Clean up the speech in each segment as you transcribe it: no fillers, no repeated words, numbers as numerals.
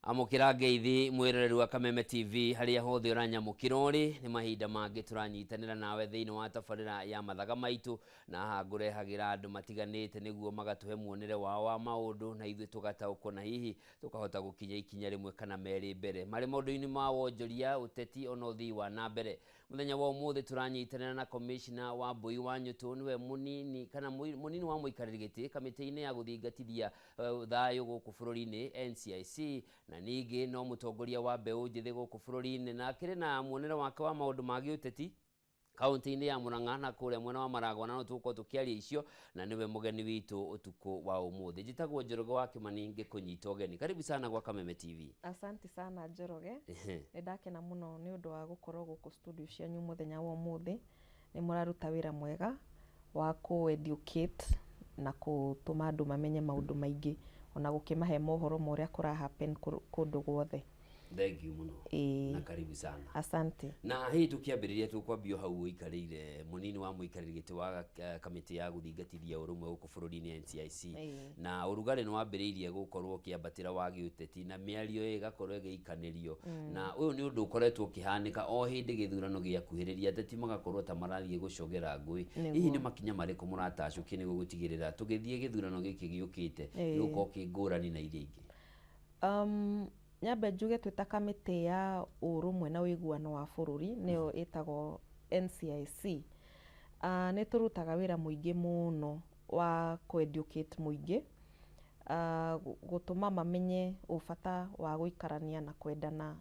Amũkĩra ngeithi mwĩroreri wa Kameme TV harĩa hothe ũranyamũkĩra ũrĩ. Nĩ mahinda mangĩ tũranyitanĩra nawe thĩinĩ wa tabarĩra ya Mathaga Maitũ, na haha ngũrehagĩra andũ matiganĩte nĩguo magatũhe muonere wao wa maũndũ, na ithuĩ tũgataũkwo na hihi tũkahota gũkinya ikinya rĩmwe kana merĩ mbere marĩ maũndũ-inĩ ma wonjoria, ũteti ona ũthii wa na mbere. Mũthenya wa ũmũthĩ tũranyitanĩra na Commissioner wa Mbui wa Nyũtũ, nĩwe mũnini kana mũnini wa mũikarĩri gĩtĩ kamĩtĩ-inĩ ya gũthingatithia thayũ gũkũ bũrũri-inĩ NCIC, na ningĩ no mũtongoria wa mbeũ njĩthĩ gũkũ bũrũri-inĩ, na akĩrĩ na muonere wake wa maũndũ ma gĩũteti kaunti-inĩ ya Murang'a na kũrĩa mwena wa Maragwa, na no tũgũkorwo tũkĩaria icio, na nĩwe mũgeni witũ ũtukũ wa ũmũthĩ. Njĩtagwo Njoroge wa Kĩmani, ngĩkũnyita ũgeni. Karibu sana gwa Kameme TV. Asante sana, Njoroge. Nĩ ndakena mũno nĩ ũndũ wa gũkorwo gũkũ studio cianyu mũthenya wa ũmũthĩ. Nĩ mũraruta wĩra mwega wa kũ educate na gũtũma andũ mamenye maũndũ maingĩ, ona gũkĩmahe mohoro ma ũrĩa kũra happen kũndũ guothe. Thank you mũno. Na karibu sana. Asante. Na hihi tũkĩambĩrĩria, tũkwambia hau ũikarĩire mũnini wa mũikarĩri gĩtĩ wa kamĩtĩ ya gũthingatithia ũrũmwe gũkũ bũrũri-inĩ NCIC. Na ũrugarĩ nĩ wambĩrĩirie gũkorwo ũkĩambatĩra wa gĩũteti, na mĩario ĩgakorwo ĩgĩikanĩrio, na ũyũ nĩ ũndũ ũkoretwo ũkĩhanĩka o hĩndĩ gĩthurano gĩakuhĩrĩria, ateti magakorwo ta marathiĩ gũcogera ngũĩ. Hihi nĩ makinya marĩkũ mũratacũkia nĩguo gũtigĩrĩra tũgĩthiĩ gĩthurano gĩkĩ gĩũkĩte gĩgũkorwo kĩ ngũrani na iria ingĩ? Nyambe njuge twĩ ta kamĩtĩ ya ũrũmwe na ũiguano wa bũrũri, nĩyo ĩtagwo NCIC, nĩ tũrutaga wĩra mũingĩ mũno wa kũ-educate mũingĩ, gũtũma mamenye ũbata wa gũikarania na kwendana,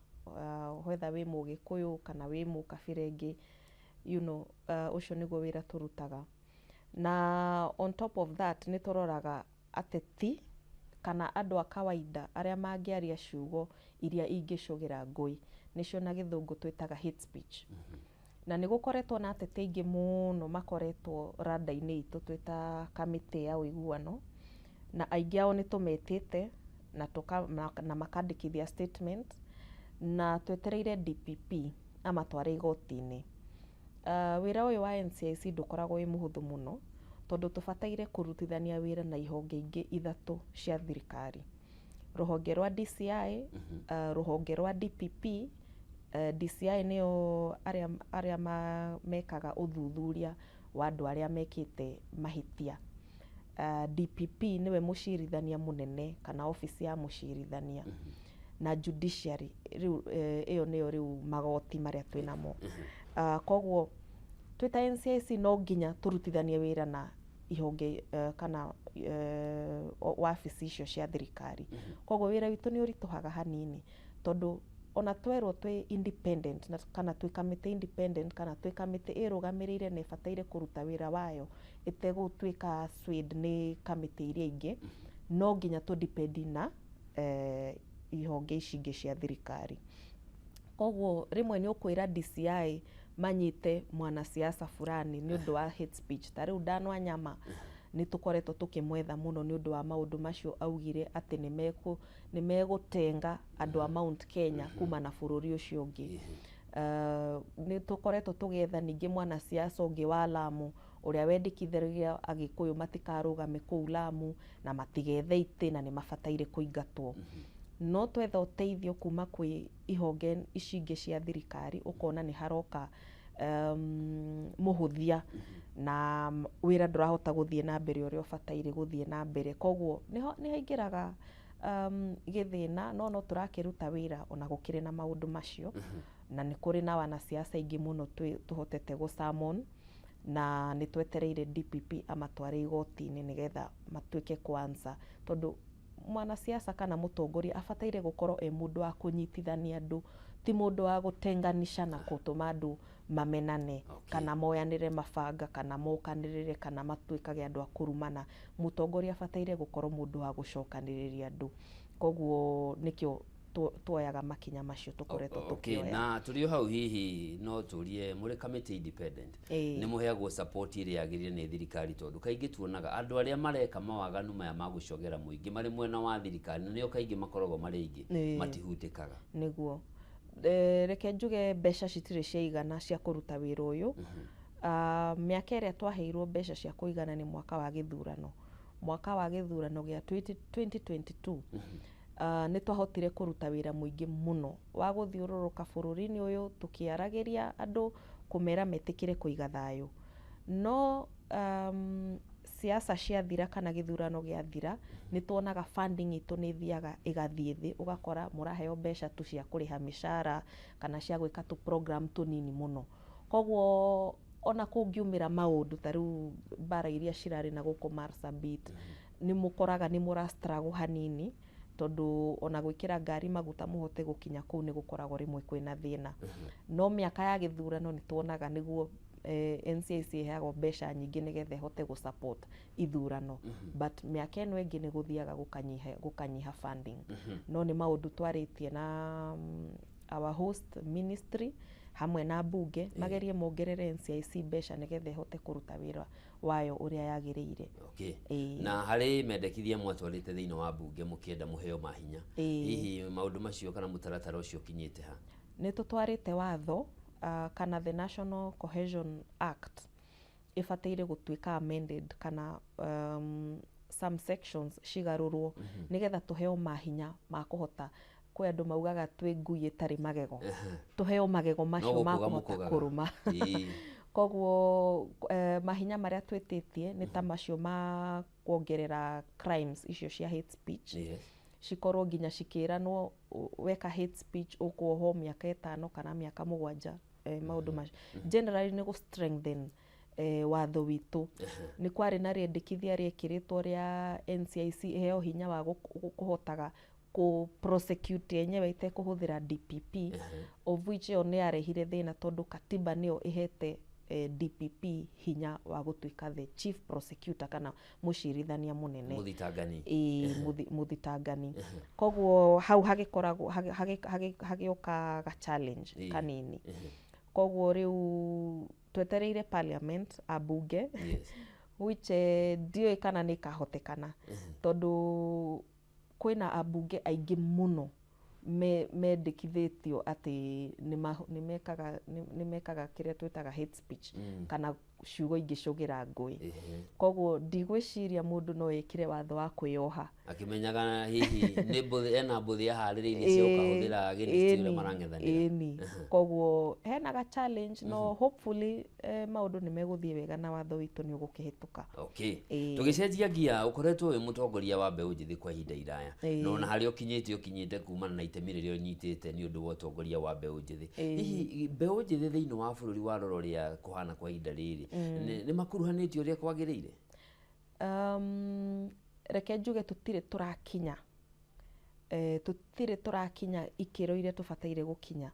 whether wĩ Mũgĩkũyũ kana wĩ mũkabira ĩngĩ, ũcio nĩguo wĩra tũrutaga. Na on top of that, nĩ tũroraga ateti kana andũ a kawaida arĩa mangĩaria ciugo iria ingĩcũgĩra ngũĩ, nĩcio na Gĩthũngũ twĩtaga hate speech. Na nĩ gũkoretwo na ateti aingĩ mũno makoretwo rada-inĩ itũ twĩ ta kamĩtĩ ya ũiguano, na aingĩ ao nĩ tũmetĩte na makandĩkithia statement, na twetereire DPP amatware igoti-inĩ. Wĩra ũyũ wa NCIC ndũkoragwo wĩ mũhũthũ mũno, tondũ tũbataire kũrutithania wĩra na ihonge ingĩ ithatũ cia thirikari: rũhonge rwa DCI, rũhonge rwa DPP. DCI nĩo arĩa mekaga ũthuthuria wa andũ arĩa mekĩte mahĩtia. DPP nĩwe mũcirithania mũnene kana obici ya mũcirithania, na judiciary rĩu ĩyo nĩyo rĩu magoti marĩa twĩnamo. Koguo twĩ ta NCIC no nginya tũrutithanie wĩra na ihonge kana wabici icio cia thirikari. Koguo wĩra witũ nĩ ũritũhaga hanini, tondũ ona twerwo twĩ independent na kana twĩ kamĩtĩ independent kana twĩ kamĩtĩ ĩrũgamĩrĩire na ĩbataire kũruta wĩra wayo ĩtegũtuĩka swayed nĩ kamĩtĩ iria ingĩ, no nginya tũ depend na ihonge ici ingĩ cia thirikari. Koguo rĩmwe nĩ ũkwĩra DCI manyite mwanasiasa fulani nĩ ũndũ wa hate speech. Ta rĩu Dan Wanyama nĩ tũkoretwo tũkĩmwetha mũno nĩ ũndũ wa maũndũ macio augire atĩ nĩ megũtenga andũ a Mount Kenya kuma na bũrũri ũcio ũngĩ. Nĩ tũkoretwo tũgĩetha ningĩ mwanasiasa ũngĩ wa Lamu ũrĩa wendekithagia Agĩkũyũ matikarũgame kũu Lamu na matigethe itĩ na nĩ mabataire kũingatwo. No twetha ũteithio kuma kwĩ ihonge ici ingĩ cia thirikari, ũkona nĩ haroka mũhũthia na wĩra ndũrahota gũthiĩ na mbere ũrĩa ũbataire gũthiĩ na mbere. Koguo nĩho nĩ haingĩraga gĩthĩna, no tũrakĩruta wĩra ona gũkĩrĩ na maũndũ macio. Na nĩ kũrĩ na wanasiasa aingĩ mũno tũhotete gũ summon, na nĩ twetereire DPP amatware igoti-inĩ nĩgetha matuĩke kũ answer, tondũ mwanasiasa kana mũtongoria abataire gũkorwo e mũndũ wa kũnyitithania andũ, ti mũndũ wa gũtenganisha na gũtũma andũ mamenane kana moyanĩre mabanga kana mokanĩrĩre kana matuĩkage andũ a kũrumana. Mũtongoria abataire gũkorwo mũndũ wa gũcokanĩrĩria andũ. Koguo nĩkĩo tuoyaga makinya macio tũkoretwo Okay, tũkĩoya. Na tũrĩ o hau, hihi no tũrie, mũrĩ committee independent, nĩ mũheagwo support ĩrĩa yagĩrĩire nĩ thirikari? Tondũ kaingĩ tuonaga andũ arĩa mareka mawaganu maya ma gũcogera mũingĩ marĩ mwena wa thirikari, na nĩo kaingĩ makoragwo marĩ aingĩ, matihutĩkaga. Nĩguo, reke njuge mbeca citirĩ ciaigana cia kũruta wĩra ũyũ. Mĩaka ĩrĩa twaheirwo mbeca cia kũigana nĩ mwaka wa gĩthurano, mwaka wa gĩthurano gĩa 20 2022. Nĩ twahotire kũruta wĩra mũingĩ mũno wa gũthiũrũrũka bũrũri-inĩ ũyũ tũkĩaragĩria andũ, kũmera metĩkĩre kũiga thayũ. No siasa ciathira kana gĩthurano gĩathira, nĩ tuonaga funding itũ nĩ ĩthiaga ĩgathiĩ thĩ, ũgakora mũraheo mbeca tu cia kũrĩha mĩcara kana cia gwĩka tũ program tũnini mũno. Koguo ona kũngiumĩra maũndũ ta rĩu mbara iria cirarĩ na gũkũ Marsabit, nĩ mũkoraga nĩ mũra struggle hanini, tondũ ona gwĩkĩra ngari maguta mũhote gũkinya kũu nĩ gũkoragwo rĩmwe kwĩna thĩna. No mĩaka ya gĩthurano nĩ tuonaga nĩguo NCIC ĩheagwo mbeca nyingĩ nĩgetha ĩhote gũ support ithurano, but mĩaka ĩno ĩngĩ nĩ gũthiaga gũkanyiha, gũkanyiha funding. No nĩ maũndũ twarĩtie na our host ministry hamwe na mbunge, magerie mongerere NCIC mbeca nĩgetha ĩhote kũruta wĩra wayo ũrĩa yagĩrĩire. Na harĩ mendekithia mwatwarĩte thĩinĩ wa mbunge mũkĩenda mũheo mahinya, hihi maũndũ macio kana mũtaratara ũcio ũkinyĩte ha? Nĩ tũtwarĩte watho kana the National Cohesion Act ĩbataire gũtuĩka amended kana some sections cigarũrwo nĩgetha tũheo mahinya ma kũhota. Kwĩ andũ maugaga twĩ ngui ĩtarĩ magego, tũheo magego macio ma gũkũga kũhota mũkũgaga. kũrũma. Koguo mahinya marĩa twĩtĩtie nĩ ta macio ma kuongerera crimes icio cia hate speech, cikorwo nginya cikĩranwo weka hate speech ũkuohwo mĩaka 5 kana mĩaka 7. Maũndũ macio generally nĩ gũ strengthen watho witũ. Nĩ kwarĩ na rĩendekithia rĩekĩrĩtwo rĩa NCIC ĩheo hinya wa kũhotaga kũ prosecute yenyewe ĩtekũhũthĩra DPP, of which ĩyo nĩ yarehire thĩna, tondũ katiba nĩyo ĩhete DPP hinya wa gũtuĩka the chief prosecutor kana mũcirithania mũnene. Mũthitangani. Ĩĩ, mũthitangani. Koguo hau hagĩkoragwo hagĩũka ga challenge kanini. Koguo rĩu twetereire parliament, ambunge, which ndiũĩ kana nĩ ĩkahotekana, tondũ kwĩna ambunge aingĩ mũno mendekithĩtio atĩ nĩ mekaga kĩrĩa twĩtaga hate speech kana ciugo ingĩcũgĩra ngũĩ. Koguo ndigwĩciria mũndũ no ĩkĩre watho wa kwĩyoha akĩmenyaga hihi nĩ mbũthĩ, ena mbũthĩ aharĩrĩirie cia gũkahũthĩra against ũrĩa marang'ethanĩra. Ĩni, koguo hena ga challenge, no hopefully maũndũ nĩ megũthiĩ wega na watho witũ nĩ ũgũkĩhĩtũka. Tũgĩcenjia ngia, ũkoretwo wĩ mũtongoria wa mbeũ njĩthĩ kwa ihinda iraya, na ona harĩa ũkinyĩte, ũkinyĩte kumana na itemi rĩrĩa ũnyitĩte nĩ ũndũ wa ũtongoria wa mbeũ njĩthĩ. Hihi mbeũ njĩthĩ thĩinĩ wa bũrũri, wa rora ũrĩa kũhana kwa ihinda rĩrĩ, nĩ makuruhanĩtio ũrĩa kwagĩrĩire? Reke njuge tũtirĩ tũrakinya, tũtirĩ tũrakinya ikĩro iria tũbataire gũkinya,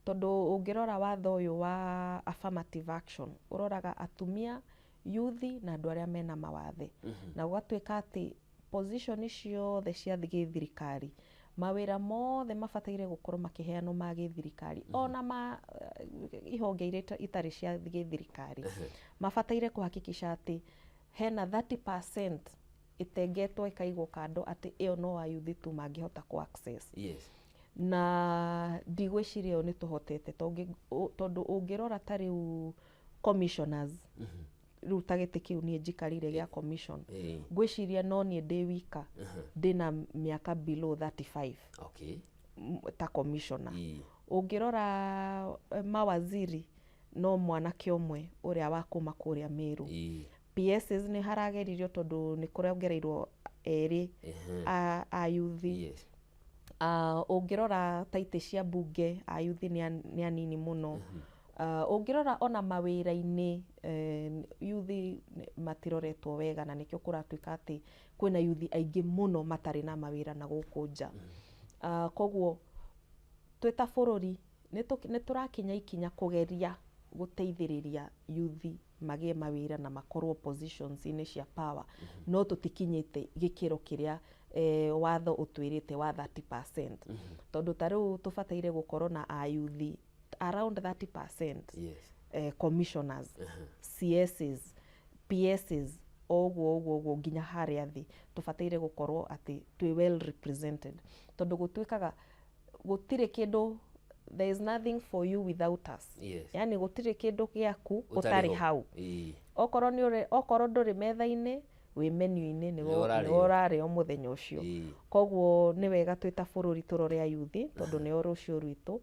tondũ ũngĩrora watho ũyũ wa affirmative action ũroraga atumia, yuthi na andũ arĩa mena mawathe, na gũgatuĩka atĩ position ciothe cia gĩthirikari, mawĩra mothe mabataire gũkorwo makĩheanwo ma gĩthirikari, ona ma ihonge iria itarĩ cia gĩthirikari, mabataire kũhakikisha atĩ hena 30% ĩtengetwo, ĩkaigwo kando, atĩ ĩyo no ayuthi tu mangĩhota kũ access. Na ndigwĩciria ĩyo nĩ tũhotete, tondũ ũngĩrora ta rĩu commissioners, rĩu ta gĩtĩ kĩu niĩ njikarĩire gĩa commission, ngwĩciria no niĩ ndĩ wika ndĩna mĩaka below 35 ta commissioner. Ũngĩrora mawaziri, no mwanake ũmwe ũrĩa wa kuma kũrĩa Meru. PSs nĩ harageririo, tondũ nĩ kũrongereirwo erĩ a yuthi. Ũngĩrora ta itĩ cia mbunge, ayuthi nĩ anini mũno. Ũngĩrora ona mawĩra-inĩ, yuthi matiroretwo wega, na nĩkĩo kũratuĩka atĩ kwĩna yuthi aingĩ mũno matarĩ na mawĩra na gũkũ nja. Koguo twĩ ta bũrũri nĩ tũrakinya ikinya kũgeria gũteithĩrĩria yuthi magĩe mawĩra na makorwo positions-inĩ cia power, no tũtikinyĩte gĩkĩro kĩrĩa watho ũtwĩrĩte wa 30%, tondũ ta rĩu tũbataire gũkorwo na ayuthi around 30%, commissioners, CSs, PSs, o ũguo ũguo ũguo nginya harĩa thĩ. Tũbataire gũkorwo atĩ twĩ well represented, tondũ gũtuĩkaga gũtirĩ kĩndũ, there is nothing for you without us. Yani gũtirĩ kĩndũ gĩaku ũtarĩ ho. Hau. Okorwo nĩ ũrĩ, okorwo ndũrĩ metha-inĩ, wĩ menu-inĩ, nĩwe Nĩwe ũrarĩo. Nĩwe ũrarĩo mũthenya ũcio. Koguo nĩ wega twĩ ta bũrũri tũrore ayuthi, tondũ nĩo rũciũ rwitũ.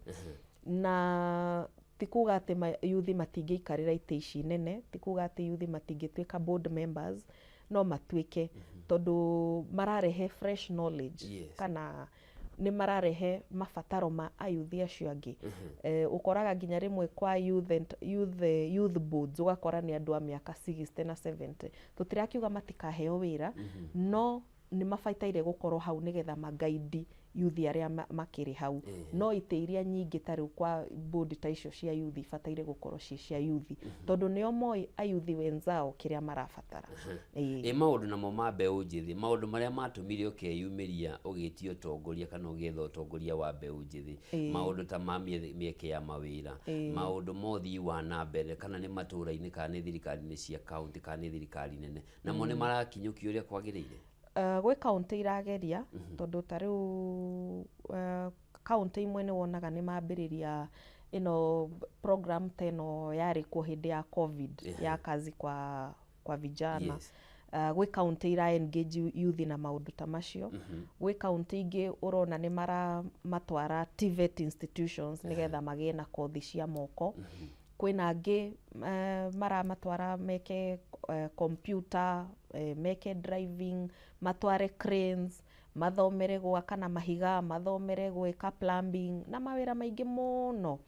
Na ti kuga atĩ yuthi matingĩikarĩra itĩ ici nene, ti kuga atĩ yuthi matingĩtuĩka board members, no matuĩke, tondũ mararehe fresh knowledge, kana nĩ mararehe mabataro ma ayuthi acio angĩ. Ũkoraga nginya rĩmwe kwa youth, and, youth, youth boards, ũgakora nĩ andũ a mĩaka 60 na 70. Tũtirakiuga matikaheo wĩra, no nĩ mabataire gũkorwo hau nĩgetha magaidi yuthi arĩa makĩrĩ hau. No itĩ iria nyingĩ ta rĩu kwa board ta icio cia yuthi ibataire gũkorwo ciĩ cia yuthi, tondũ nĩo moĩ ayuthi wenzao kĩrĩa marabatara. Ĩĩ. Ĩ maũndũ namo ma mbeũ njĩthĩ, maũndũ marĩa matũmire ũkeyumĩria ũgĩtia ũtongoria kana ũgĩetha ũtongoria wa mbeũ njĩthĩ, maũndũ ta ma mĩeke ya mawĩra, maũndũ ma ũthii wa na mbere, kana nĩ matũũra-inĩ, kana nĩ thirikari-inĩ cia kaunti, kana nĩ thirikari nene, namo nĩ marakinyũkio ũrĩa kwagĩrĩire? Gwĩ kaũntĩ irageria, tondũ ta rĩu kaũntĩ imwe nĩ wonaga nĩ mambĩrĩria ĩno program ta ĩno yarĩ kuo hĩndĩ ya COVID ya kazi kwa vijana. Gwĩ kaũntĩ ira engage youth na maũndũ ta macio. Gwĩ kaũntĩ ingĩ ũrona nĩ maramatwara TVET institutions nĩgetha magĩe na kothi cia moko. Kwĩna angĩ maramatwara meke computer, meke driving, matware cranes, mathomere gwaka na mahiga, mathomere gwĩka plumbing na mawĩra maingĩ mũno.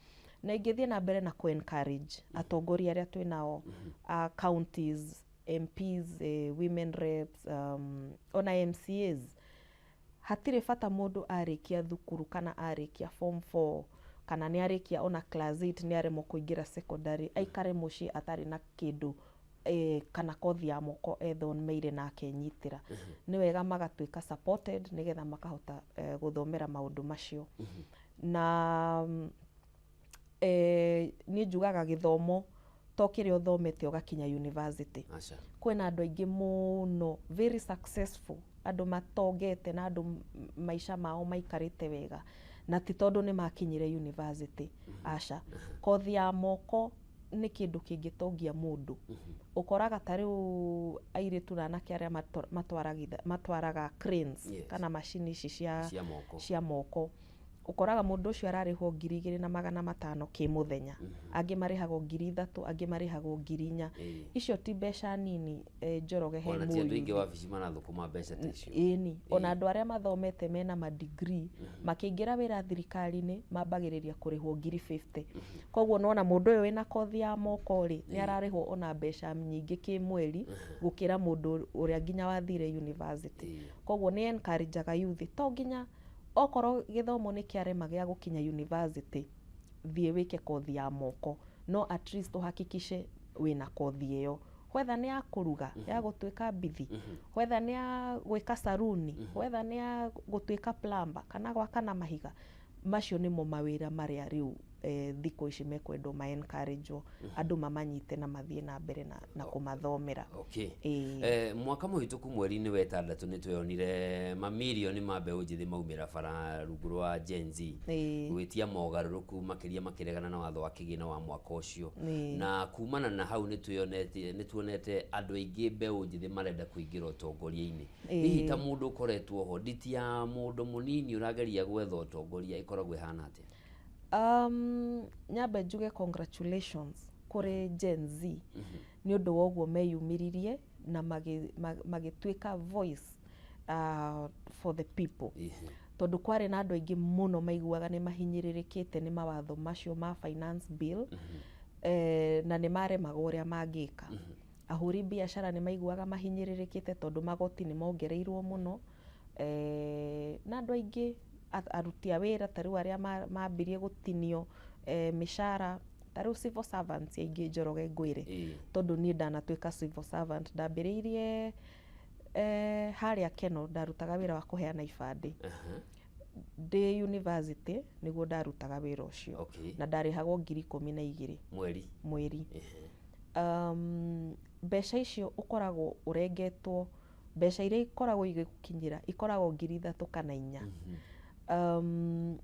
Na ingĩthiĩ na mbere na kũ encourage atongoria arĩa twĩnao a counties, MPs, women reps, ona MCAs, hatirĩ bata mũndũ arĩkia thukuru kana arĩkia form 4 kana nĩ arĩkia ona class 8 nĩ aremwo kũingĩra secondary, aikare mũciĩ atarĩ na kĩndũ kana kothi ya moko ethomeire na akenyitĩra. Nĩ wega magatuĩka supported nĩgetha makahota gũthomera maũndũ macio. Na niĩ njugaga gĩthomo to kĩrĩa ũthomete ũgakinya university. Aca. Kwĩna andũ aingĩ mũno very successful, andũ matongete na andũ maica mao maikarĩte wega, na ti tondũ nĩ makinyire university, aca. Kothi ya moko nĩ kĩndũ kĩngĩtongia mũndũ. Ũkoraga ta rĩu airĩtu na anake arĩa matwaraga cranes, kana macini ici cia cia moko, cia moko, ũkoraga mũndũ ũcio ararĩhwo 2500 kĩmũthenya, angĩ marĩhagwo 3000, angĩ marĩhagwo 4000. Icio ti mbeca nini, Njoroge, he Ona ti andũ aingĩ mũyuthi. Wabici marathũkũma mbeca ta icio. Ĩni, ona andũ arĩa mathomete mena madigrii makĩingĩra wĩra thirikari-inĩ mambagĩrĩria kũrĩhwo 50,000. Koguo nona mũndũ ũyũ wĩna kothi ya moko rĩ, nĩ ararĩhwo ona mbeca nyingĩ kĩmweri gũkĩra mũndũ ũrĩa nginya wathire university. Koguo nĩ encourageaga youth, to nginya okorwo gĩthomo nĩ kĩarema gĩa gũkinya university, thiĩ wĩke kothi ya moko, no at least ũhakikishe wĩna kothi ĩyo, whether nĩ ya kũruga, ya gũtuĩka mbithi, whether nĩ ya gwĩka saruni, whether nĩ ya gũtuĩka plumber kana gwaka na mahiga. Macio nĩmo mawĩra marĩa rĩu thikũ ici mekwendwo ma encourage andũ mamanyite na mathiĩ na mbere na kũmathomera. Ĩĩ. Mwaka mũhĩtũku mweri-inĩ wa ĩtandatũ nĩ tweyonire mamirioni ma mbeũ njĩthĩ maumĩra bara rungu rwa Gen Z gwĩtia mogarũrũku, makĩria makĩregana na watho wa kĩgĩna wa mwaka ũcio. Na kumana na hau nĩ tuonete andũ aingĩ mbeũ njĩthĩ marenda kũingĩra ũtongoria-inĩ. Hihi ta mũndũ ũkoretwo ho, nditi ya mũndũ mũnini ũrageria gwetha ũtongoria ĩkoragwo ĩhana atĩa? Nyambe njuge congratulations kũrĩ Gen Z nĩ ũndũ wa ũguo meyumĩririe na magĩtuĩka voice for the people, tondũ kwarĩ na andũ aingĩ mũno maiguaga nĩ mahinyĩrĩrĩkĩte nĩ mawatho macio ma finance bill, na nĩ maremagwo ũrĩa mangĩka. Ahũri biacara nĩ maiguaga mahinyĩrĩrĩkĩte tondũ magoti nĩ mongereirwo mũno, na andũ aingĩ aruti a wĩra ta rĩu arĩa mambirie gũtinio mĩcara, ta rĩu civil servants aingĩ, Njoroge, ngwĩre, tondũ niĩ ndanatuĩka civil servant, ndambĩrĩirie Harĩa Keno ndarutaga wĩra wa kũheana ibandĩ. Ndĩ university nĩguo ndarutaga wĩra ũcio. Na ndarĩhagwo 12,000 mweri. Mweri. Mbeca icio ũkoragwo ũrengetwo, mbeca iria ikoragwo igĩgũkinyĩra ikoragwo 3,000 kana 4.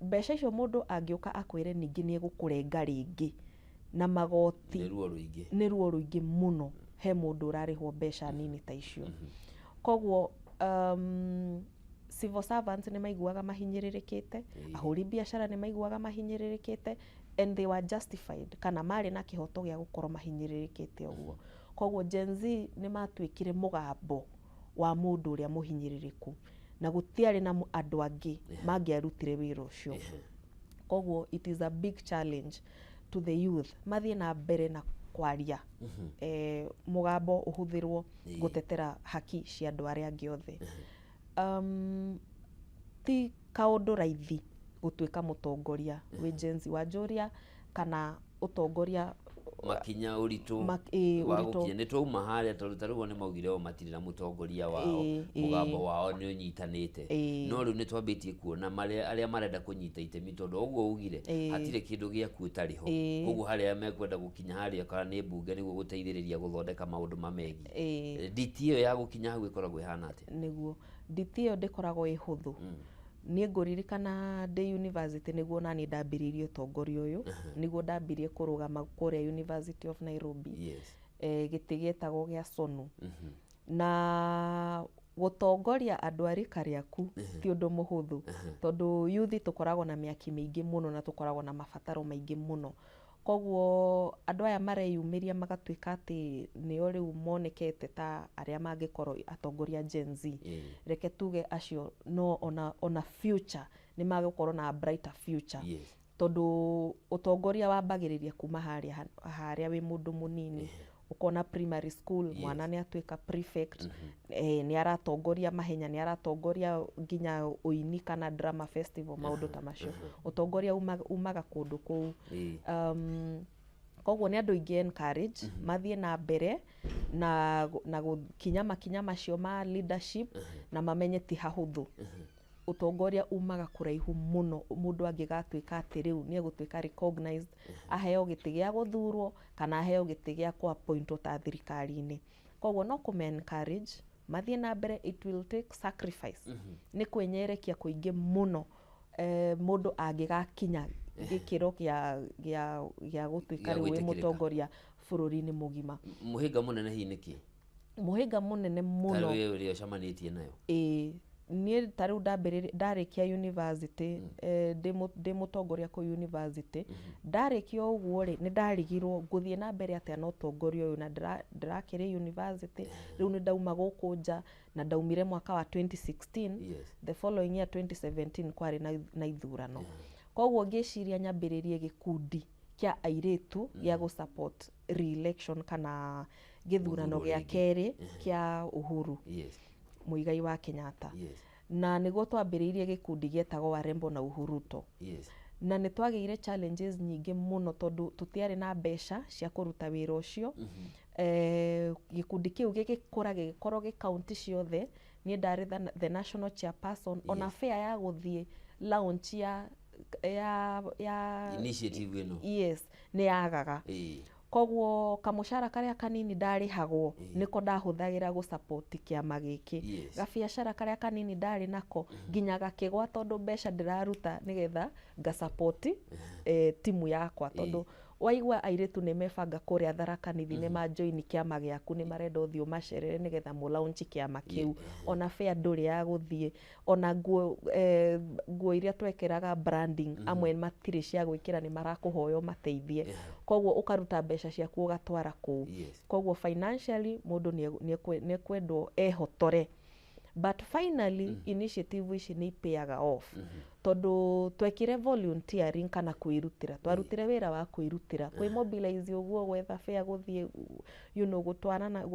Mbeca icio mũndũ angĩũka akwĩre ningĩ nĩ egũkũrenga rĩngĩ na magoti. Nĩ ruo rũingĩ. Nĩ ruo rũingĩ mũno he mũndũ ũrarĩhwo mbeca nini ta icio. Koguo civil servants nĩ maiguaga mahinyĩrĩrĩkĩte, ahũri biacara nĩ maiguaga mahinyĩrĩrĩkĩte, and they were justified, kana marĩ na kĩhoto gĩa gũkorwo mahinyĩrĩrĩkĩte ũguo. Koguo Gen Z nĩ matuĩkire mũgambo wa mũndũ ũrĩa mũhinyĩrĩrĩku, na gũtiarĩ na andũ angĩ mangĩarutire wĩra ũcio. Koguo it is a big challenge to the youth mathiĩ na mbere na kwaria, mũgambo ũhũthĩrwo gũtetera haki cia andũ arĩa angĩ othe. Ti kaũndũ raithi gũtuĩka mũtongoria wĩ Gen Z. Wanjũria kana ũtongoria makinya ũritũ wa ũritũ. Gũkinya nĩ twauma harĩa, tondũ ta rĩu nĩ maugire o matirĩ na mũtongoria wao, mũgambo wao nĩ ũnyitanĩte. No rĩu nĩ twambĩtie kuona marĩa arĩa marenda kũnyita itemi, tondũ ũguo ugire hatirĩ kĩndũ gĩaku ũtarĩ ho. Koguo harĩa mekwenda gũkinya harĩa, kana nĩ mbunge nĩguo gũteithĩrĩria gũthondeka maũndũ mamegiĩ nditi ĩyo ya gũkinya hau ĩkoragwo ĩhana atĩa? Nĩguo, nditi ĩyo ndĩkoragwo ĩ hũthũ. Niĩ ngũririkana ndĩ university nĩguo naniĩ ndambĩrĩirie ũtongoria ũyũ, nĩguo ndambirie kũrũgama kũrĩa University of Nairobi, gĩtĩ gĩetagwo gĩa SONU. Na gũtongoria andũ a rika rĩaku ti ũndũ mũhũthũ, tondũ youth tũkoragwo na mĩaki mĩingĩ mũno na tũkoragwo na mabataro maingĩ mũno. Koguo andũ aya mareyumĩria magatuĩka atĩ nĩo rĩu monekete ta arĩa mangĩkorwo atongoria Gen Z, reke tuge acio no ona future nĩ magũkorwo na brighter future, tondũ ũtongoria wambagĩrĩria kuma harĩa harĩa wĩ mũndũ mũnini. Ũkona primary school mwana nĩ atuĩka prefect, nĩ aratongoria mahenya, nĩ aratongoria nginya ũini kana drama festival, maũndũ ta macio. Ũtongoria umaga kũndũ kũu. Koguo nĩ andũ aingĩ encourage mathiĩ na mbere na gũkinya makinya macio ma leadership, na mamenye ti hahũthũ. Ũtongoria umaga kũraihu mũno mũndũ angĩgatuĩka atĩ rĩu nĩ egũtuĩka recognized, aheo gĩtĩ gĩa gũthurwo kana aheo gĩtĩ gĩa kũ-appointwo ta thirikari-inĩ. Koguo no kũme encourage mathiĩ na mbere. It will take sacrifice, nĩ kwĩnyerekia kũingĩ mũno, mũndũ angĩgakinya gĩkĩro gĩa gũtuĩka Gĩa rĩu wĩ gwĩtĩkĩrĩka. mũtongoria bũrũri-inĩ mũgima. Mũhĩnga mũnene hihi nĩ kĩ? Mũhĩnga mũnene Ta mũno rĩu ĩrĩa ũcemanĩtie nayo. Ĩĩ, niĩ ta rĩu ndambĩrĩria ndarĩkia university, ndĩ mũtongoria kũu university, ndarĩkia o ũguo rĩ, nĩ ndarigirwo ngũthiĩ na mbere atĩa na ũtongoria ũyũ, na ndĩrakĩrĩ university rĩu, nĩ ndauma gũkũ nja, na ndaumire mwaka wa 2016. The following year, 2017, kwarĩ na ithurano. Koguo ngĩciria nyambĩrĩrie gĩkundi kĩa airĩtu gĩa gũ support re-election kana gĩthurano Gũthurwo gĩa rĩngĩ. kerĩ kĩa Uhuru Muigai wa Kenyatta. Na nĩguo twambĩrĩirie gĩkundi gĩetagwo Warembo na Uhuruto. Na nĩ twagĩire challenges nyingĩ mũno, tondũ tũtiarĩ na mbeca cia kũruta wĩra ũcio. Gĩkundi kĩu gĩgĩkũra, gĩgĩkorwo gĩ kaunti ciothe. Niĩ ndarĩ the national chairperson. Ona fare ya gũthiĩ launch ya initiative ĩno. Yes, nĩ yagaga. Koguo kamũcara karĩa kanini ndarĩhagwo nĩko ndahũthagĩra gũ support kĩama gĩkĩ. Gabiacara karĩa kanini ndarĩ nako nginya gakĩgwa, tondũ mbeca ndĩraruta nĩgetha ngasupport timu yakwa, tondũ waigua airĩtu nĩ mebanga kũrĩa Tharaka Nithi, nĩ majoin kĩama gĩaku, nĩ marenda ũthiĩ ũmacerere nĩgetha mũ launch kĩama kĩu. Ona fare ndũrĩ ya gũthiĩ, ona nguo iria twekĩraga branding, amwe matirĩ cia gwĩkĩra, nĩ marakũhoya ũmateithie. Koguo ũkaruta mbeca ciaku ũgatwara kũu. Koguo financially mũndũ nĩ ekwendwo ehotore, but finally initiative ici nĩ ipayaga off, tondũ twekire volunteering kana kwĩrutĩra, twarutire wĩra wa kwĩrutĩra, kwĩ mobilize ũguo, gwetha fare, gũthiĩ gũtwarana,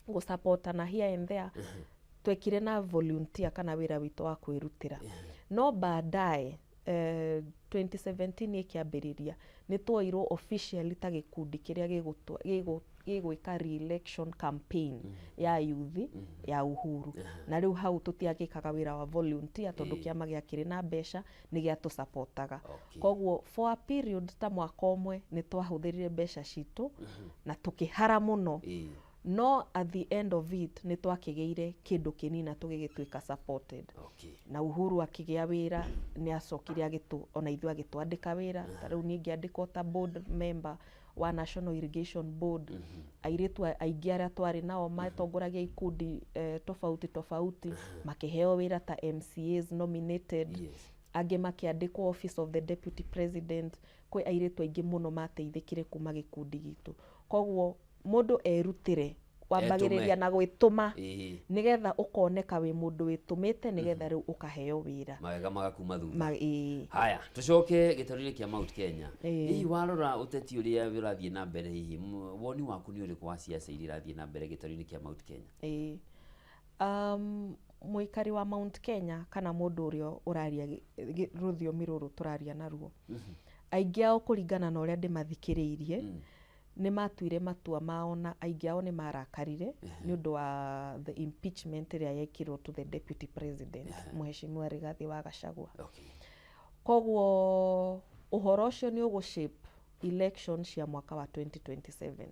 gũsupportana here and there. Twekire na volunteer kana wĩra witũ wa kwĩrutĩra, no baadaye 2017 ĩkĩambĩrĩria nĩ tuoirwo officially ta gĩkundi kĩrĩa gĩgwĩka re-election campaign ya youth ya Uhuru. Na rĩu hau tũtiagĩkaga wĩra wa volunteer tondũ kĩama gĩakĩrĩ na mbeca nĩ gĩatũsapotaga. Koguo for a period ta mwaka ũmwe nĩ twahũthĩrire mbeca citũ na tũkĩhara mũno. No at the end of it nĩ twakĩgĩire kĩndũ kĩnini na tũgĩgĩtuĩka supported. Na Uhuru akĩgĩa wĩra, nĩ acokire agĩtũ ona ithuĩ agĩtwandĩka wĩra. Ta rĩu niĩ ngĩandĩkwo ta board member wa National Irrigation Board. Airĩtu aingĩ arĩa twarĩ nao matongoragia ikundi tofauti tofauti makĩheo wĩra ta MCAs nominated. Angĩ makĩandĩkwo Office of the Deputy President. Kwĩ airĩtu aingĩ mũno mateithĩkire kuma gĩkundi gitũ. Koguo mũndũ erutĩre, wambagĩrĩria na gwĩtũma nĩgetha ũkoneka wĩ mũndũ wĩtũmĩte, nĩgetha rĩu ũkaheo wĩra. Mawega magakuma thutha. Ĩĩ. Haya, tucoke gĩtarũ-inĩ kĩa Mount Kenya. Ĩĩ. Hihi warora ũteti ũrĩa ũrathiĩ na mbere, hihi woni waku nĩ ũrĩkũ wa ciaca iria irathiĩ na mbere gĩtarũ-inĩ kĩa Mount Kenya? Ĩĩ. Mũikari wa Mount Kenya kana mũndũ ũrĩa ũraria rũthiomi rũrũ tũraria naruo, aingĩ ao kũringana na ũrĩa ndĩmathikĩrĩirie, nĩ matuire matua mao na aingĩ ao nĩ marakarire nĩ ũndũ wa the impeachment ĩrĩa yekirwo to the deputy president, Mheshimiwa Rigathi wa Gachagua. Koguo ũhoro ũcio nĩ ũgũ shape election cia mwaka wa 2027,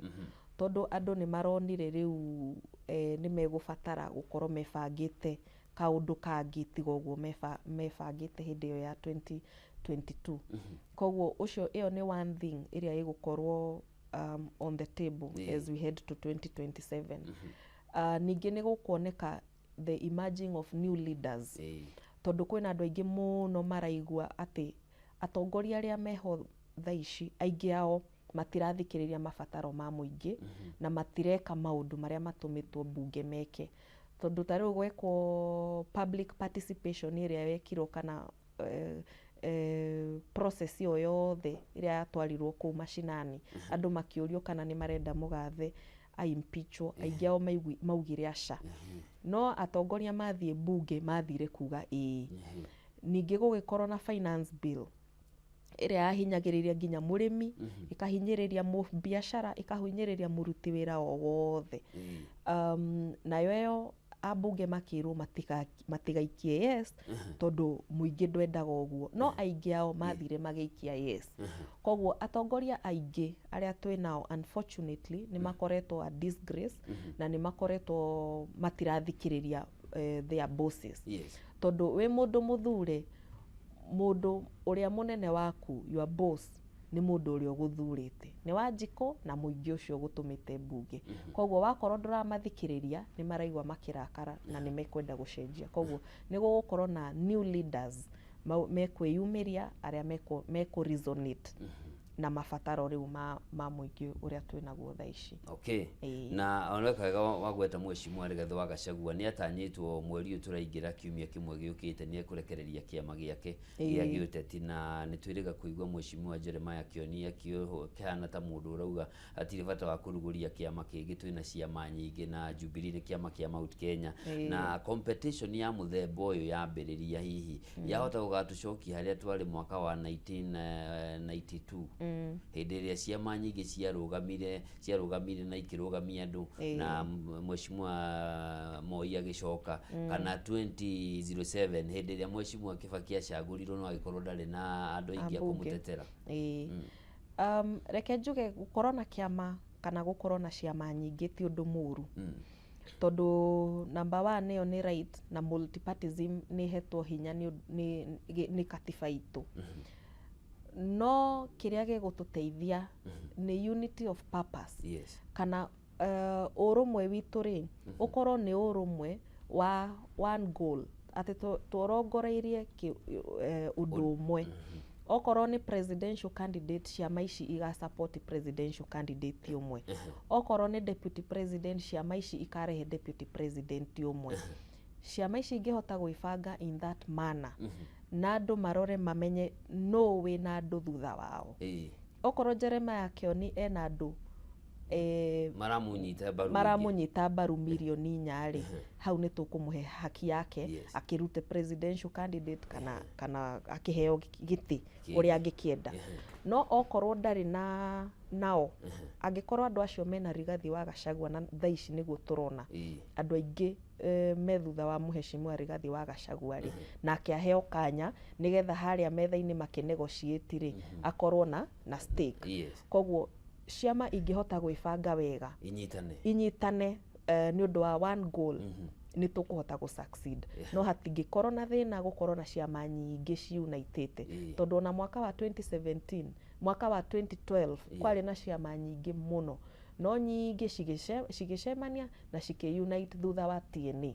tondũ andũ nĩ maronire rĩu nĩ megũbatara gũkorwo mebangĩte kaũndũ kangĩ tiga ũguo mebangĩte hĩndĩ ĩyo ya 2022. Koguo ũcio ĩyo nĩ one thing ĩrĩa ĩgũkorwo on the table as we head to 2027. Ningĩ nĩ gũkuoneka the emerging of new leaders, tondũ kwĩna andũ aingĩ mũno maraigua atĩ atongoria arĩa meho thaa ici, aingĩ ao matirathikĩrĩria mabataro ma mũingĩ na matireka maũndũ marĩa matũmĩtwo mbunge meke, tondũ ta rĩu gwekwo public participation ĩrĩa yekirwo kana process ĩyo yothe ĩrĩa yatwarirwo kũu macinani, andũ makĩũrio kana nĩ marenda mũgathe aimpeachwo, aingĩ ao maugire aca, no atongoria mathiĩ mbunge mathire kuga ĩĩ. Ningĩ gũgĩkorwo na finance bill ĩrĩa yahinyagĩrĩria nginya mũrĩmi, ĩkahinyĩrĩria mũbiacara, ĩkahinyĩrĩria mũruti wĩra o wothe. Nayo ĩyo ambunge makĩrwo matigaikie yes tondũ mũingĩ ndwendaga ũguo, no aingĩ ao mathire magĩikia yes. Koguo atongoria aingĩ arĩa twĩ nao unfortunately nĩ makoretwo a disgrace na nĩ makoretwo matirathikĩrĩria their bosses, tondũ wĩ mũndũ mũthure, mũndũ ũrĩa mũnene waku, your boss, nĩ mũndũ ũrĩa ũgũthurĩte, nĩ Wanjikũ na mũingĩ ũcio ũgũtũmĩte mbunge. Koguo wakorwo ndũramathikĩrĩria, nĩ maraigua makĩrakara na nĩ mekwenda gũcenjia. Koguo nĩ gũgũkorwo na new leaders mekwĩyumĩria arĩa mekũ resonate na mabataro rĩu ma mũingĩ ũrĩa twĩnaguo thaa ici. Ĩĩ. Na oneka wega wagweta Mheshimiwa Rigathi wa Gachagua nĩ atanyĩtwo mweri ũyũ tũraingĩra, kiumia kĩmwe gĩũkĩte, nĩ ekũrekereria kĩama gĩake gĩa gĩũteti, na nĩ twĩrĩga kũigua Mheshimiwa Jeremiah Kioni akĩhana ta mũndũ ũrauga hatirĩ bata wa kũrugũria kĩama kĩngĩ, twĩna ciama nyingĩ na Jubilee nĩ kĩama kĩa Mount Kenya. Na competition ya mũthemba ũyũ yambĩrĩria, hihi yahota gũgatũcokia harĩa twarĩ mwaka wa 1992, hĩndĩ ĩrĩa ciama nyingĩ ciarũgamire na ikĩrũgamia andũ na Mheshimiwa Moi agĩcoka, kana 2007 hĩndĩ ĩrĩa Mheshimiwa Kibaki acagũrirwo no agĩkorwo ndarĩ na andũ aingĩ a Ambunge. kũmũtetera? Ĩĩ. Reke njuge gũkorwo na kĩama kana gũkorwo na ciama nyingĩ ti ũndũ mũru, tondũ number one ĩyo nĩ right na multipartyism nĩ ĩhetwo hinya nĩ katiba itũ, no kĩrĩa gĩgũtũteithia nĩ unity of purpose kana ũrũmwe witũ rĩ, ũkorwo nĩ ũrũmwe wa one goal, atĩ tũrongoreirie ũndũ ũmwe. Okorwo nĩ presidential candidate, ciama ici iga support presidential candidate ũmwe. Okorwo nĩ deputy president, ciama ici ikarehe deputy president ũmwe. Ciama ici ingĩhota gwĩbanga in that manner na andũ marore mamenye nũ wĩna andũ thutha wao. Okorwo Jeremiah Kioni ena andũ Maramunyita mbaru. Maramunyita mbaru 4 million rĩ, hau nĩ tũkũmũhe haki yake akĩrute presidential candidate kana akĩheo gĩtĩ ũrĩa angĩkĩenda. No okorwo ndarĩ na nao, angĩkorwo andũ acio mena Rigathi wa Gachagua, na thaa ici nĩguo tũrona andũ aingĩ me thutha wa Mheshimiwa Rigathi wa Gachagua rĩ, nake aheo kanya nĩgetha harĩa metha-inĩ makĩnegotiate rĩ, akorwo na stake. Koguo ciama ingĩhota gwĩbanga wega, inyitane, inyitane nĩ ũndũ wa one goal, nĩ tũkũhota gũ succeed. No hatingĩkorwo na thĩna gũkorwo na ciama nyingĩ ciunitĩte, tondũ ona mwaka wa 2017, mwaka wa 2012, kwarĩ na ciama nyingĩ mũno, no nyingĩ cigĩcemania na cikĩunite thutha wa TNA.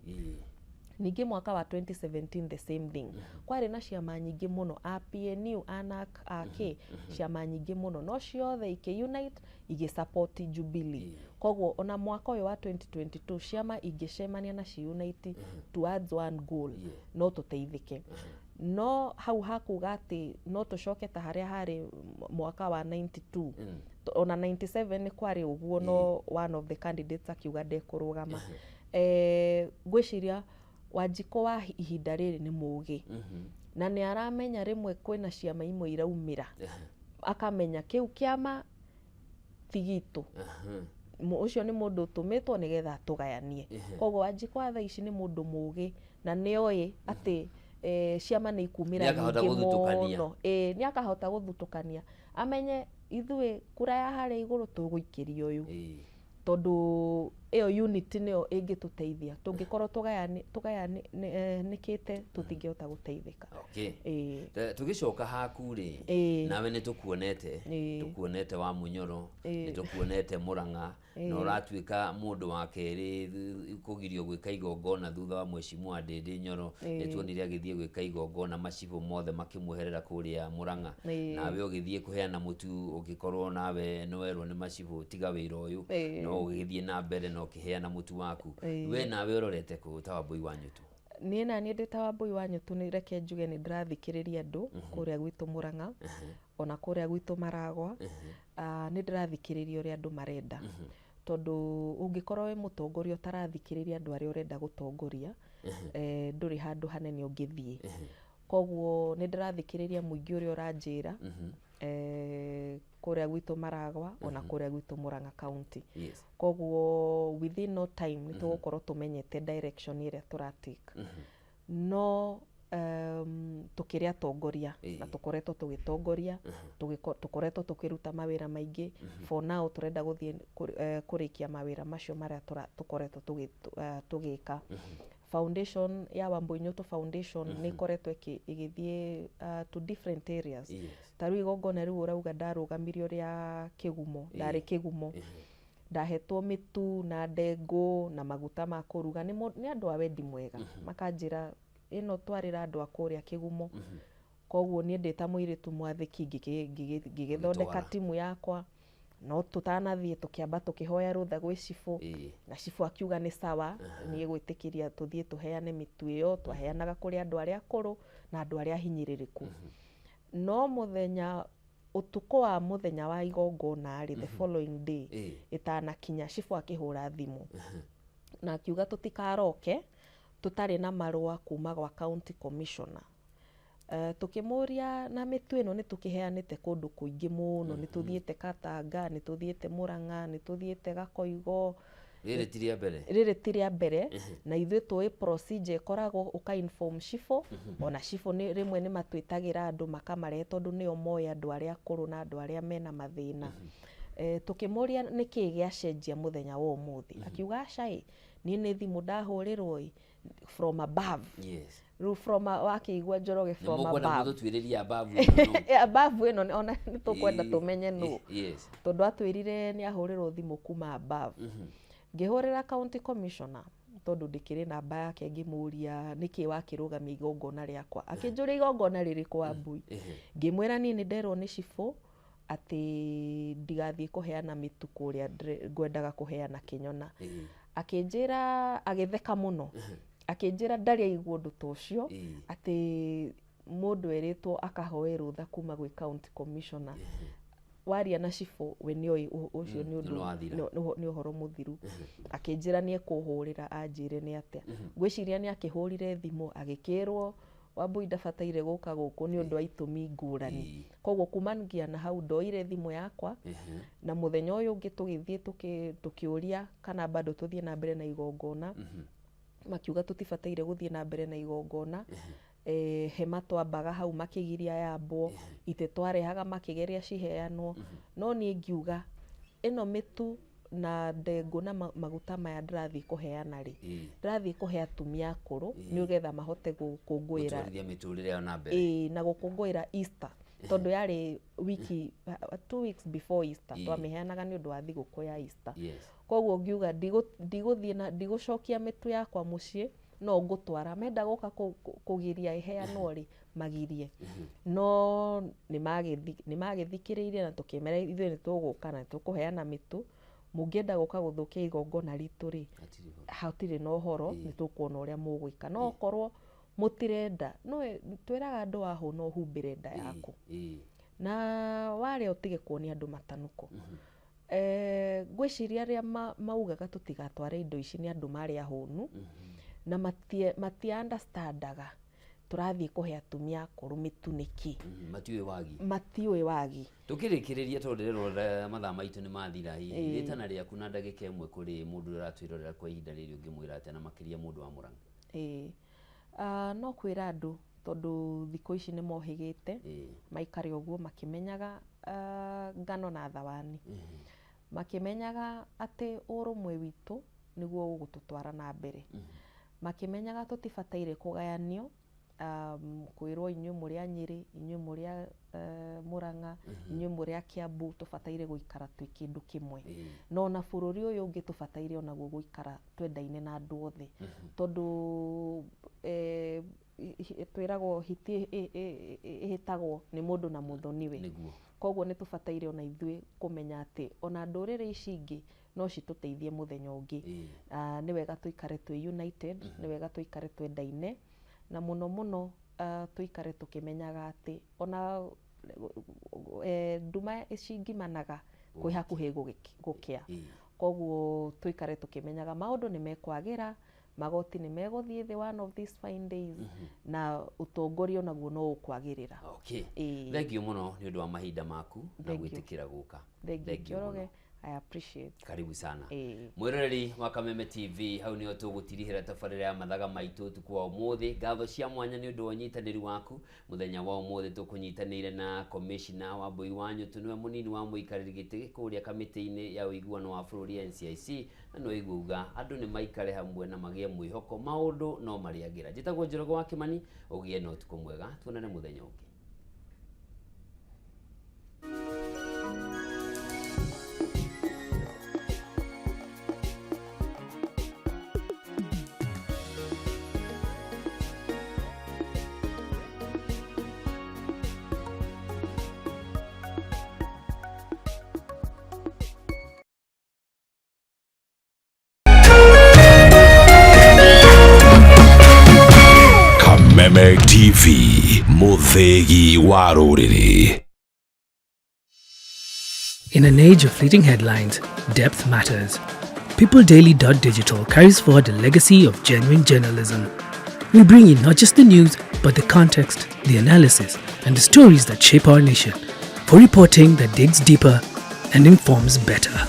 Ningĩ mwaka wa 2017 the same thing, kwarĩ na ciama nyingĩ mũno, a PNU, ANAC, AK, ciama nyingĩ mũno, no ciothe ikĩunite igĩsupport Jubilee. Koguo ona mwaka ũyũ wa 2022 ciama ingĩcemania na ciunite towards one goal, no tũteithĩke. No hau hakuga atĩ no tũcoke ta harĩa harĩ mwaka wa 92, ona 97 nĩ kwarĩ ũguo, no one of the candidates akiuga ndekũrũgama. Ngwĩciria Wanjikũ wa ihinda rĩrĩ nĩ mũgĩ na nĩ aramenya rĩmwe kwĩna ciama imwe iraumĩra, akamenya kĩu kĩama ti gitũ. Ũcio nĩ mũndũ ũtũmĩtwo nĩgetha atũgayanie. Koguo Wanjikũ wa thaa ici nĩ mũndũ mũgĩ na nĩ oĩ atĩ ciama nĩ ikumĩra Nĩ akahota nyingĩ gũthutũkania. mũno. Ĩĩ, nĩ akahota gũthutũkania, amenye ithuĩ kura ya harĩa igũrũ tũgũikĩria ũyũ, tondũ ĩyo unity nĩyo ĩngĩtũteithia. Tũngĩkorwo tũgayanĩkĩte tũtingĩhota gũteithĩka. Ĩĩ. Tũgĩcoka haku rĩ, nawe nĩ tũkuonete, tũkuonete wa Munyoro, nĩ tũkuonete Mũrang'a, na ũratuĩka mũndũ wa kerĩ kũgirio gwĩka igongona thutha wa Mheshimiwa Ndĩndĩ Nyoro. Nĩ tuonire agĩthiĩ gwĩka igongona, macibũ mothe makĩmweherera kũrĩa Mũrang'a. Nawe ũgĩthiĩ kũheana mũtu, ũgĩkorwo nawe nĩ werwo nĩ macibũ tiga wĩra ũyũ, no ũgĩgĩthiĩ na mbere na ũkĩheana mũtu waku. We nawe ũrorete kũ ta Wambũi wa Nyutu? Niĩ na niĩ ndĩ ta Wambũi wa Nyutu, nĩ reke njuge nĩ ndĩrathikĩrĩria andũ kũrĩa gwitũ Mũrang'a, ona kũrĩa gwitũ Maragwa. Nĩ ndĩrathikĩrĩria ũrĩa andũ marenda, tondũ ũngĩkorwo wĩ mũtongoria ũtarathikĩrĩria andũ arĩa ũrenda gũtongoria, ndũrĩ handũ hanene ũngĩthiĩ. Koguo nĩ ndĩrathikĩrĩria mũingĩ ũrĩa ũranjĩra kũrĩa gwitũ Maragwa, ona kũrĩa gwitũ Mũrang'a County. Koguo within no time nĩ tũgũkorwo tũmenyete direction ĩrĩa tũratake. No tũkĩrĩ atongoria na tũkoretwo tũgĩtongoria, tũkoretwo tũkĩruta mawĩra maingĩ. For now tũrenda gũthiĩ kũrĩkia mawĩra macio marĩa tũkoretwo tũgĩka. Foundation ya Wambui Nyutu Foundation nĩ ĩkoretwo ĩgĩthiĩ to different areas. Ta rĩu igongona rĩu ũrauga ndarũgamirio rĩa Kĩgumo, ndarĩ Kĩgumo, ndahetwo mĩtu na ndengũ na maguta ma kũruga nĩ andũ a wendi mwega, makanjĩra ĩno twarĩra andũ a kũrĩa Kĩgumo. Koguo niĩ ndĩ ta mũirĩtu mwathĩki ngĩgĩthondeka Ũgĩtwara. timu yakwa, no tũtanathiĩ tũkĩamba tũkĩhoya rũtha gwĩ cibũ, na cibũ akiuga nĩ sawa, nĩ egwĩtĩkĩria tũthiĩ tũheane mĩtu ĩyo. Twaheanaga kũrĩ andũ arĩa akũrũ na andũ arĩa ahinyĩrĩrĩku. No mũthenya, ũtukũ wa mũthenya wa igongona rĩ, the following day ĩtanakinya, cibũ akĩhũra thimũ na akiuga tũtikaroke tũtarĩ na marũa kuma gwa county commissioner. Tũkĩmũria na mĩtu ĩno nĩ tũkĩheanĩte kũndũ kũingĩ mũno, nĩ tũthiĩte Katanga, nĩ tũthiĩte Mũrang'a, nĩ tũthiĩte Gakoigo. Rĩrĩ ti rĩa mbere. Rĩrĩ ti rĩa mbere, na ithuĩ tũĩ procedure ĩkoragwo ũka inform cibũ. Ona cibũ nĩ rĩmwe nĩ matwĩtagĩra andũ makamarehe, tondũ nĩo moĩ andũ arĩa akũrũ na andũ arĩa mena mathĩna. Tũkĩmũria nĩkĩĩ gĩacenjia mũthenya wa ũmũthĩ, akiuga aca ĩ, niĩ nĩ thimũ ndahũrĩrwo ĩ from above. Rĩu from wakĩigua Njoroge Nĩ from mũkwenda above. mũtũtuĩrĩrie above ĩno nũ? Above ĩno ona nĩ tũkwenda tũmenye nũ, tondũ atwĩrire nĩ ahũrĩrwo thimũ kuma above. Ngĩhũrĩra county commissioner, tondũ ndĩkĩrĩ namba yake, ngĩmũria nĩkĩ wakĩrũgamia igongona rĩakwa. Akĩnjũria igongona rĩrĩkũ, Wambui? Ngĩmwĩra niĩ nĩ nderwo nĩ cibũ atĩ ndigathiĩ kũheana mĩtu kũrĩa ngwendaga kũheana Kĩnyona. Akĩnjĩra, agĩtheka mũno, akĩnjĩra ndarĩ aigua ũndũ ta ũcio, atĩ mũndũ erĩtwo akahoe rũtha kuma gwĩ county commissioner. Waria na cibũ we nĩoĩ ũcio nĩ ũndũ Nĩ wathira. Nĩ ũhoro mũthiru. Akĩnjĩra nĩ ekũhũrĩra anjĩre nĩ atĩa. Ngwĩciria nĩ akĩhũrire thimũ agĩkĩrwo Wambui ndabataire gũka gũkũ nĩ ũndũ wa itũmi ngũrani. Koguo kumanagia na hau ndoire thimũ yakwa na mũthenya ũyũ ũngĩ tũgĩthiĩ tũkĩũria kana bado tũthiĩ na mbere na igongona. Makiuga tũtibataire gũthiĩ na mbere na igongona. Hema twambaga hau makĩgiria yambwo, itĩ twarehaga makĩgeria ciheanwo, no niĩ ngiuga ĩno mĩtu na ndengũ na maguta maya ndĩrathiĩ kũheana rĩ, ndĩrathiĩ kũhe atumia akũrũ nĩgetha mahote gũkũngũĩra gũtwarithia mĩtũrĩre yao na mbere. Ĩĩ, na gũkũngũĩra Easter tondũ yarĩ wiki 2 weeks before Easter. Twamĩheanaga nĩ ũndũ wa thigũkũ ya Easter. Koguo ngiuga ndigũthiĩ na ndigũcokia mĩtu yakwa mũciĩ, no ngũtwara menda gũka kũgiria ĩheanwo rĩ, magirie. No nĩ magĩthikĩrĩirie na tũkĩmera ithuĩ nĩ tũgũka na nĩ tũkũheana mĩtu. Mũngĩenda gũka gũthũkia igongona ritũ rĩ, Hatirĩ ũhoro. Hatirĩ na ũhoro. Nĩ tũkuona ũrĩa mũgwĩka, no okorwo mũtirenda no twĩraga andũ wahũna ũhumbĩre nda yaku na warĩa ũtige kuonia andũ matanuko. Ngwĩciria arĩa maugaga tũtigatware indo ici nĩ andũ marĩ ahũnu na matia understandaga tũrathiĩ kũhe atumia akũrũ mĩtu nĩkĩ. Matiũĩ wagi. Matiũĩ wagi. Tũkĩrĩkĩrĩria tondũ ndĩrerora mathaa maitũ nĩ mathira, hihi rĩtana rĩaku na ndagĩka ĩmwe kũrĩ mũndũ ũrĩa ũratwĩrorera kwa ihinda rĩrĩ, ũngĩmwĩra atĩa, na makĩria mũndũ wa Mũrang'a? Ĩĩ. Ah, no kwĩra andũ tondũ thikũ ici nĩ mohĩgĩte maikare ũguo makĩmenyaga ngano na thawani, makĩmenyaga atĩ ũrũmwe witũ nĩguo ũgũtũtwara na mbere, makĩmenyaga tũtibataire kũgayanio, kwĩrwo inyuĩ mũrĩ a Nyĩrĩ, inyuĩ mũrĩ a Mũrang'a, inyuĩ mũrĩ a Kiambu. Tũbataire gũikara twĩ kĩndũ kĩmwe. No ona bũrũri ũyũ ũngĩ tũbataire onaguo gũikara twendaine na andũ othe tondũ twĩragwo hiti ĩhĩtagwo nĩ mũndũ na mũthoniwe. Koguo nĩ tũbataire ona ithuĩ kũmenya atĩ ona ndũrĩrĩ ici ingĩ no citũteithie mũthenya ũngĩ. Ah, nĩ wega tũikare twĩ united, nĩ wega tũikare twendaine na mũno mũno tũikare tũkĩmenyaga atĩ ona nduma ĩcingimanaga kwĩ hakuhĩ gũkĩa. Koguo tũikare tũkĩmenyaga maũndũ nĩ mekwagĩra, magoti nĩ megũthiĩ thĩ one of these fine days, na ũtongoria onaguo no ũkwagĩrĩra. Thank you mũno nĩ ũndũ wa mahinda maku na Thank you. gwĩtĩkĩra gũka. Thank you. Thank you mũno. Njoroge. I appreciate. Karibu sana. Ĩĩ. Mwĩroreri wa Kameme TV, hau nĩho tũgũtirihĩra tabarĩra ya mathaga maitũ ũtukũ wa ũmũthĩ. Ngatho cia mwanya nĩ ũndũ wa ũnyitanĩri waku. Mũthenya wa ũmũthĩ tũkũnyitanĩire na komishina Wambui wa Nyũtũ, nĩwe mũnini wa mũikarĩri gĩtĩ kũrĩa kamĩtĩ-inĩ ya ũiguano wa bũrũri NCIC, na nĩwe uga andũ nĩ maikare hamwe na magĩe mwĩhoko maũndũ no marĩagĩra. Njĩtagwo Njoroge wa Kĩmani, ũgĩe na ũtukũ mwega, tuonane mũthenya ũngĩ. Kameme TV, Muthegi wa rũrĩrĩ. In an age of fleeting headlines, depth matters. PeopleDaily.digital carries forward the legacy of genuine journalism. We bring you not just the news, but the context, the analysis, and the stories that shape our nation. For reporting that digs deeper and informs better.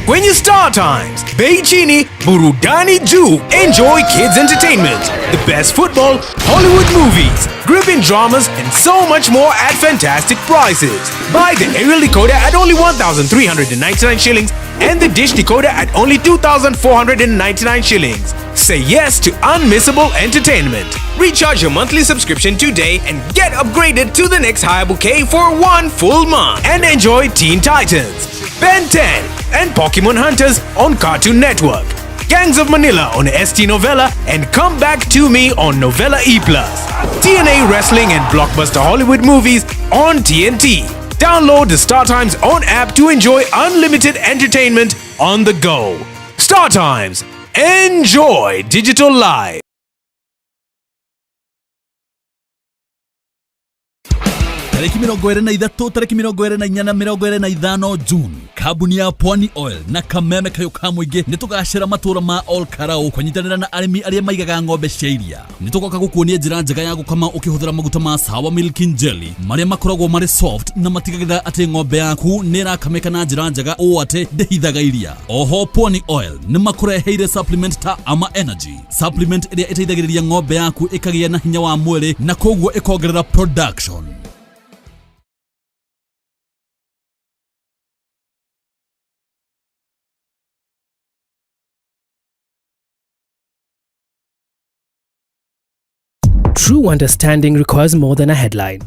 Kwenye Star Times, bei chini, burudani juu. Enjoy kids entertainment, the best football, Hollywood movies, gripping dramas, and so much more at fantastic prices. Buy the aerial decoder at only 1,399 shillings and the dish decoder at only 2,499 shillings. Say yes to unmissable entertainment. Recharge your monthly subscription today and get upgraded to the next higher bouquet for one full month. And enjoy Teen Titans, Ben 10, and Pokemon Hunters on Cartoon Network, Gangs of Manila on ST Novella, and Come Back to Me on Novella E+. TNA Wrestling and blockbuster Hollywood movies on TNT. Download the Star Times ON app to enjoy unlimited entertainment on the go. Star Times. Enjoy digital life. Tarĩki 23, tarĩki 24 na 25 June, kambuni ya Pwani Oil na Kameme Kayũ ka Mũingĩ nĩ tũgacĩra matũra ma Ol Karau kũnyitanĩra na arĩmi arĩa maigaga ng'ombe cia iria. Nĩ tũgoka gũkuonia njĩra njega ya gũkama ũkĩhũthĩra maguta ma Sawa Milking Jelly marĩa makoragwo marĩ soft na matigagĩrĩra atĩ ng'ombe yaku nĩ ĩrakamĩka na njĩra njega ũũ atĩ ndĩhithaga iria. Oho Pwani Oil nĩ makũreheire supplement ta Ama Energy, supplement ĩrĩa ĩteithagĩrĩria ng'ombe yaku ĩkagĩa na hinya wa mwĩrĩ na koguo ĩkongerera production. True understanding requires more than a headline.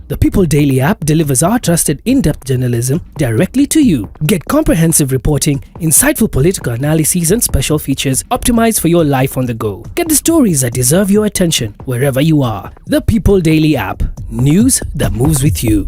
The People Daily app delivers our trusted in depth journalism directly to you. Get comprehensive reporting, insightful political analyses, and special features optimized for your life on the go. Get the stories that deserve your attention wherever you are. The People Daily app. News that moves with you.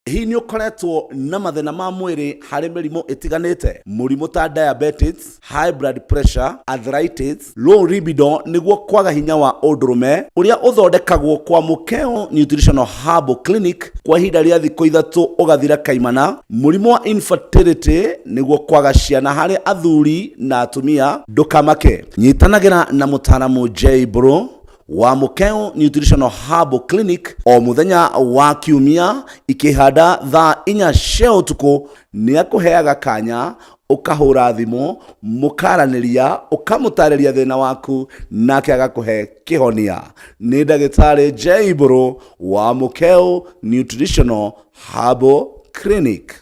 Hihi nĩ ũkoretwo na mathĩna ma mwĩrĩ harĩ mĩrimũ ĩtiganĩte, mũrimũ ta diabetes, high blood pressure, arthritis, low libido, nĩguo kwaga hinya wa ũndũrũme, ũrĩa ũthondekagwo kwa Mũkeo Nutritional Herbal Clinic kwa ihinda rĩa thikũ 3 ũgathira kaimana, mũrimũ wa infertility, nĩguo kwaga ciana harĩ athuri na atumia, ndũkamake, nyitanagĩra na mũtaaramu J Bro wa Mũkeo Nutritional Herbal Clinic o mũthenya wa kiumia ikĩhanda thaa 4 cia ũtukũ. Nĩ akũheaga kanya ũkahũra thimũ, mũkaranĩria, ũkamũtarĩria thĩna waku nake agakũhe kĩhonia. Nĩ ndagĩtarĩ J Bro wa Mũkeo Nutritional Herbal Clinic.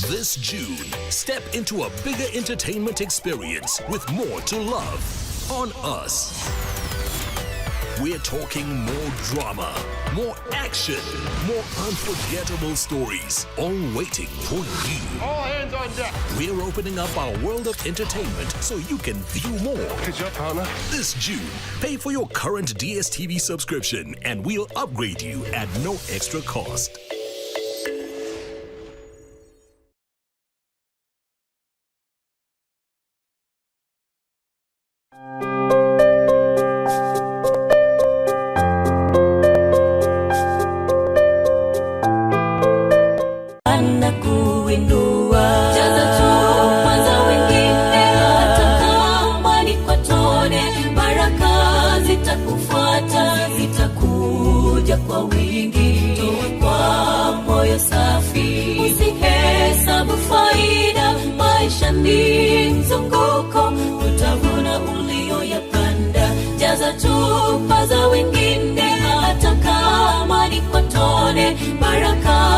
This June, step into a bigger entertainment experience with more to love on us. We're talking more drama, more action, more unforgettable stories, all waiting for you. All hands on deck. We're opening up our world of entertainment so you can view more. Good job, partner. This June, pay for your current DSTV subscription and we'll upgrade you at no extra cost. Anakuinua. Jaza tu kwanza wengine, hata kama ni kwa tone, baraka zitakufuata, zitakuja kwa wingi. Toa kwa moyo safi, usihesabu faida, maisha ni mzunguko, utavuna ulioyapanda. Jaza chupa za wengine, hata kama ni kwa tone, baraka